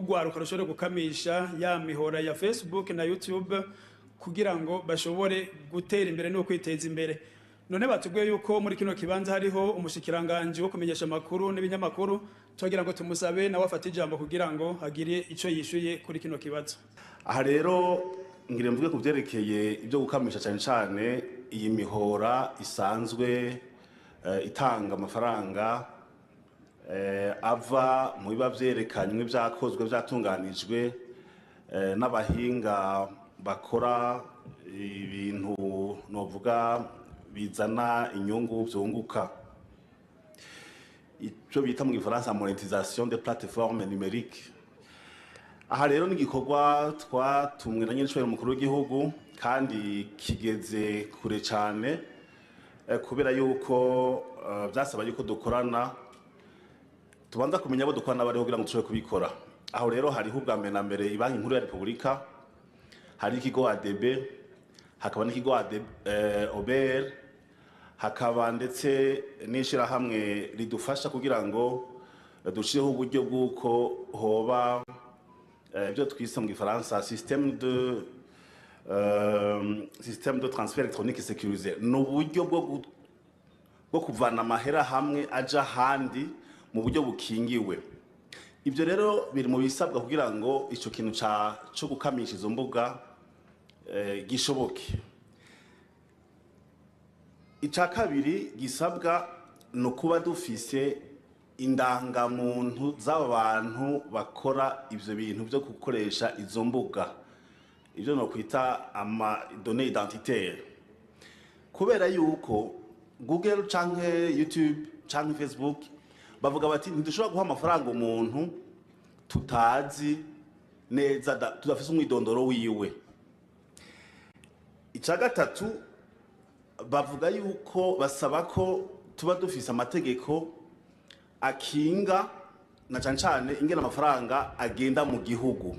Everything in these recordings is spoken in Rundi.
Nk'ugwaruka rushobore gukamisha ya mihora ya Facebook na YouTube kugira ngo bashobore gutera imbere no kwiteza imbere. None batubwiye yuko muri kino kibanza hariho umushikiranganje wo kumenyesha amakuru n'ibinyamakuru, twagira ngo tumusabe nawe afate ijambo kugira ngo agire ico yishuye kuri kino kibazo. Aha rero ngire mvuge ku byerekeye ibyo gukamisha, cyane cyane iyi mihora isanzwe itanga amafaranga ava mu biba byerekanywe, byakozwe, byatunganijwe n'abahinga bakora ibintu novuga bizana inyungu, byunguka, icyo bita mu Gifaransa monétisation des plateformes numériques. Aha rero ni igikorwa twatumwe na nyir'icubahiro umukuru w'igihugu, kandi kigeze kure cyane, kubera yuko byasaba yuko dukorana, tubanza kumenya abo dukorana bariho kugira ngo dushobore kubikora. Aho rero hariho ubwa mbere na mbere Ibanki Nkuru ya Repubulika, hari ikigo ADB, hakaba n'ikigo ADB, OBR, hakaba ndetse n'ishirahamwe ridufasha kugira ngo dushireho uburyo bw'uko hoba ibyo twise mu Gifaransa système de transfert électronique sécurisé. Ni uburyo bwo kuvana amahera hamwe aja ahandi mu buryo bukingiwe. Ibyo rero biri mu bisabwa kugira ngo ico kintu ca cyo gukamisha izo mbuga gishoboke. Icya kabiri gisabwa ni ukuba dufise indangamuntu z'aba bantu bakora ivyo bintu byo gukoresha izo mbuga, ibyo no kwita ama données identitaires, kubera yuko Google canke YouTube canke Facebook bavuga bati: "Ntidushobora guha amafaranga umuntu tutazi neza, tudafise umwidondoro wiwe." Icya gatatu, bavuga yuko basaba ko tuba dufise amategeko akinga na cane cane ingene amafaranga agenda mu gihugu,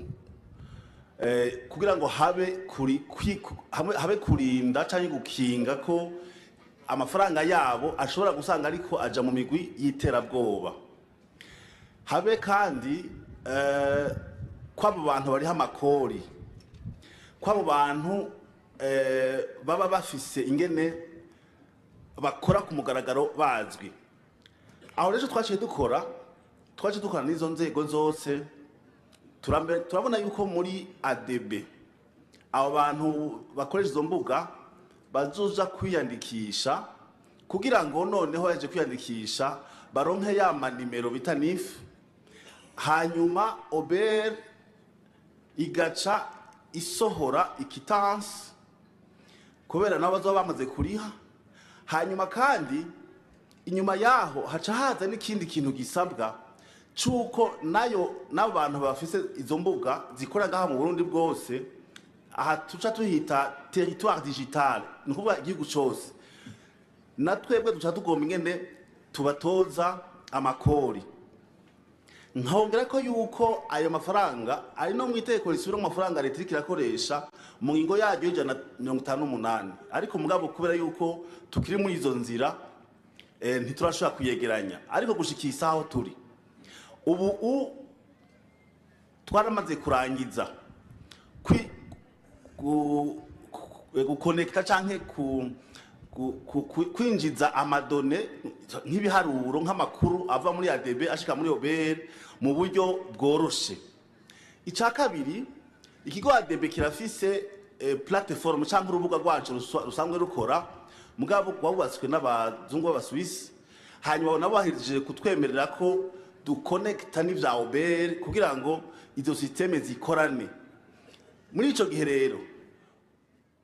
kugira ngo habe kurinda canke gukinga ko amafaranga yabo ashobora gusanga ariko aja mu migwi y'iterabwoba, habe kandi ko abo bantu bariho amakori, ko abo bantu baba bafise ingene bakora ku mugaragaro bazwi. Aho rero twaciye dukora n'izo nzego zose. Turabona yuko muri ADB abo bantu bakoresha izo mbuga bazoja kwiyandikisha, kugira ngo noneho yaje kwiyandikisha baronke ya manimero bita NIF, hanyuma OBR igaca isohora i quittance kubera nabo bazoba bamaze kuriha. Hanyuma kandi inyuma yaho haca haza n'ikindi kintu gisabwa c'uko nayo n'abo bantu bafise izo mbuga zikora ngaha mu Burundi bwose, aha tuca tuhita territoire digital, ni ukuvuga igihugu cose, na twebwe duca tugomba ingene tubatoza amakori. Nkongera ko yuko ayo mafaranga ari no mu itegeko risubira mu mafaranga leta iriko irakoresha mu ngingo yaryo y'158, ariko mugabo kubera yuko tukiri muri izo nzira, ntiturashobora kuyegeranya. Ariko gushika isaha aho turi ubu twaramaze kurangiza gukonekita canke kwinjiza ama données nk'ibiharuro, nk'amakuru ava muri ADB ashika muri OBR mu buryo bworoshe. Icya kabiri, ikigo ADB kirafise plateforme cyangwa urubuga rwacu rusanzwe rukora, mugabo rwubatswe n'abazungu b'Abaswisi, hanyuma nabo bahejeje kutwemerera ko dukonekita n'ivya OBR kugira ngo izo système zikorane. Muri ico gihe rero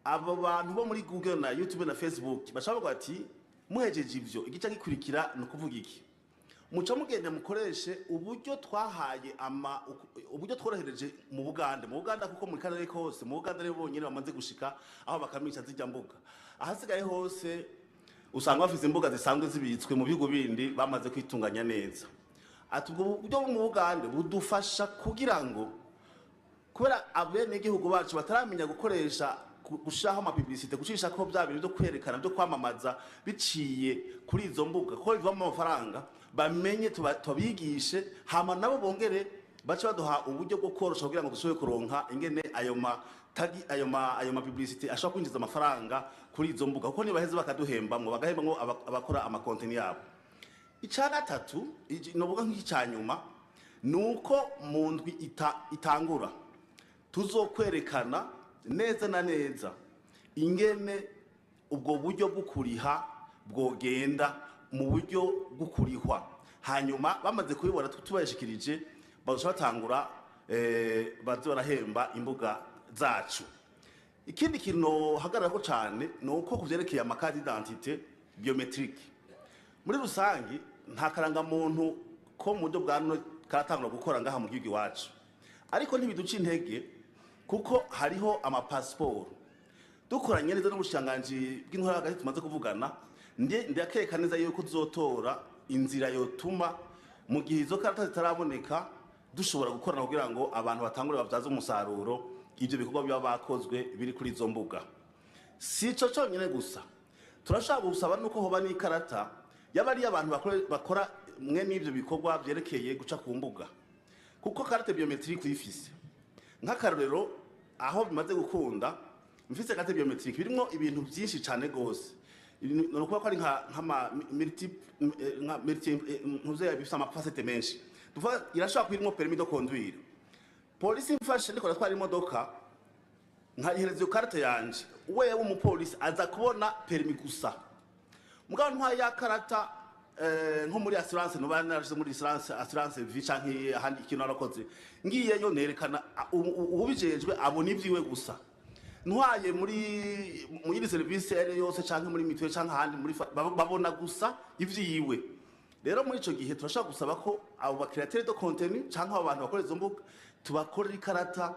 abo bantu bo muri Google na YouTube na Facebook bashobora kuvuga ati: "Muhejeje ivyo, igice gikurikira ni ukuvuga iki? Muca mugenda mukoreshe uburyo twahaye ama uburyo tworohereje mu Bugande." Mu Buganda, kuko muri karere kose mu Buganda rero bonyene bamaze gushika aho bakamisha zijya mbuga, ahasigaye hose usanga bafise imbuga zisanzwe zibitswe mu bihugu bindi bamaze kwitunganya neza. Ati ubwo buryo mu Bugande budufasha kugira ngo, kubera abenegihugu bacu bataramenya gukoresha gushiraho ama publicité, gucisha ko bya bintu byo kwerekana, byo kwamamaza biciye kuri izo mbuga, ko bivamo amafaranga, bamenye, tubigishe, hama nabo bongere. Bace baduha uburyo bwo korosha kugira ngo dushobore kuronka ingene ayo ma tagi, ayo ma publicité ashobora kwinjiza amafaranga kuri izo mbuga, kuko nibaheze bakaduhembamwo, bagahembamwo abakora ama contenu yabo. Icya gatatu, novuga nk'icya nyuma, ni uko mu ndwi itangura tuzokwerekana neza na neza ingene ubwo buryo bwo kuriha bwogenda mu buryo bwo kurihwa. Hanyuma bamaze kubibona, tubashikirije, bazoca batangura baze barahemba imbuga zacu. Ikindi kintu hagararako cyane ni uko ku vyerekeye ama carte d'identité biométrique muri rusangi, nta karangamuntu ko mu buryo bwa none karatangura gukora ngaha mu gihugu iwacu, ariko ntibiduca intege kuko hariho amapasiporo. Dukoranye neza n'ubushikiranganji bw'intwaro hagati tumaze kuvugana, ndakeka neza yuko tuzotora inzira yotuma mu gihe izo karata zitaraboneka dushobora gukorana kugira ngo abantu batangure babyaze umusaruro ibyo bikorwa biba bakozwe biri kuri izo mbuga. Si ico cyonyine gusa, turashaka gusaba nuko hoba n'ikarata yaba ari abantu bakora mwe n'ibyo bikorwa byerekeye guca ku mbuga, kuko carte biométrique uyifise, nk'akarorero aho bimaze gukunda, mfise carte biométrique birimo ibintu byinshi cyane gose. Ni ukuvuga ko ari nk'ama multi, nka multi, ntuze, bifise ama facettes menshi. Tuvuga irashobora kuba irimo permis de conduire. Polisi mfashe ndiko natwara imodoka, nkayihereza iyo carte yanje, wewe umupolisi aza kubona permis gusa. Mugabo ntwaye ya karata, nko muri assurance, nuba narashize muri assurance vie canke ahandi ikintu narakoze, ngiyeyo nerekana, uwubijejwe abona ivyiwe gusa. Ntwaye muri yindi service ari yose canke muri mutuelle canke ahandi muri babona gusa ivyiwe. Rero muri ico gihe turashobora gusaba ko abo ba créateur de contenu canke abo bantu bakora izo mbuga tubakorera ikarata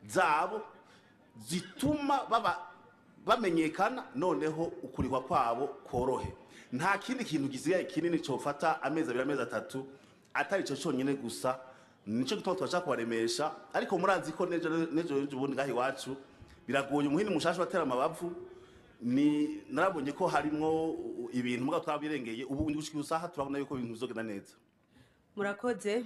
zabo zituma baba bamenyekana, noneho ukurihwa kwabo korohe. Nta kindi kintu gisigaye kinini cofata amezi 2, amezi 3, atari ico conyine gusa. Nico gituma twashaka kubaremesha, ariko murazi ko nejo nejo ubundi ngaha iwacu biragoye, umuhini mushasha watera amabavu. Ni narabonye ko harimwo ibintu mugabo twabirengeye. Ubu gushika isaha turabona yuko ibintu bizogenda neza. Murakoze.